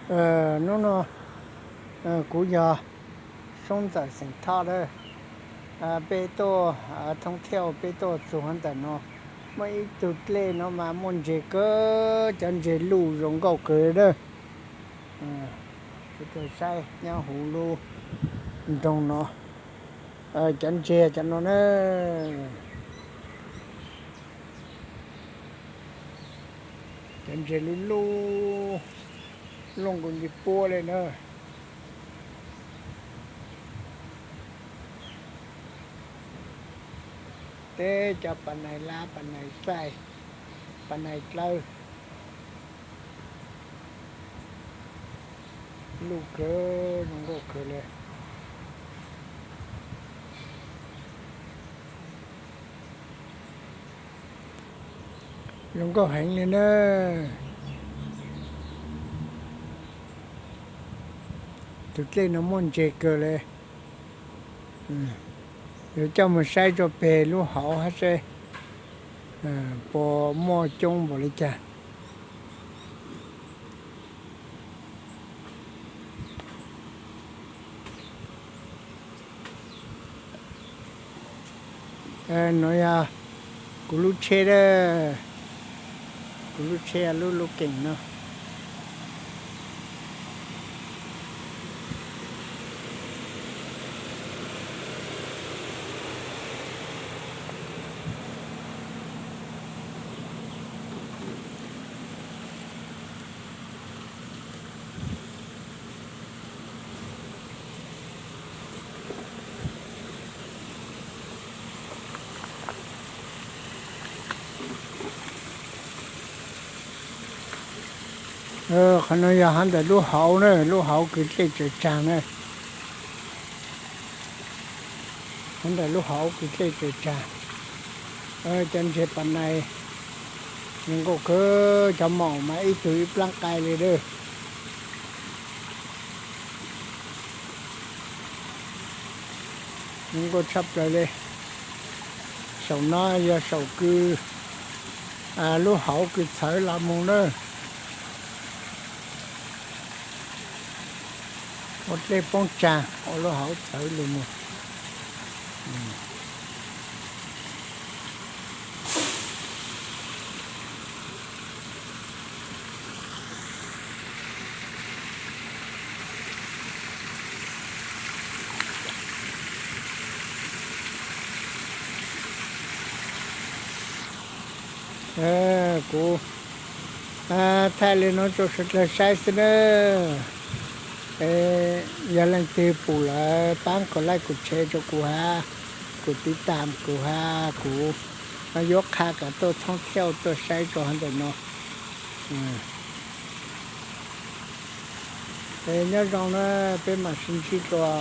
Hnub no kuv yog Soob Ntxawm xeem Thoj lawm. Peb tuaj thoob thiaj peb tuaj txug ntawm no, muaj ib tug dlej no mas muaj ntses kawg, cov ntses luj zoo nkauj kawg lawm. Saib nyob huv lub nroog no, cov ntses cov no na, cov ntses luj luj, luj nkaus li puab li na. Teb cov pas nais lab, pas nais txaij, pas nais dlawb, luj kawg, zoo nkauj kawg li. Zoo nkauj heev li na. Tus dlej no muaj ntses kawg li. Yuav coj mus saib rau peg lub hauv hab seb puas muaj coob npaum li cas. No yog kuv lub tsheb, kuv lub tsheb lub lub keem no. Qhov no yog hov ntawm lub hauv na, lub hauv kwv dlej tsaws tsag na. Hov ntawm lub hauv kwv dlej tsaws tsag. Cov ntses pas nais zoo nkauj kawg, cov maum mas ib tug ib plab qai li lawm. Zoo nkauj tshaj plaws li. Saum no yog saum kws, lub hauv kws txhawv los mus na. Ua dlej poob tsag ua lub hauv txhawv los mus. Kuv thaij li no rau sawv dlawg saib xwb na. Yog leej twg pum lawm pab kom like kom share rau kuv hab, kom tiv tam kuv hab, kuv yuav qha kom tuaj thoob thiab tuaj saib rau hauv ntawm no. Nyob zoo na, peb mam sib ntsib dua.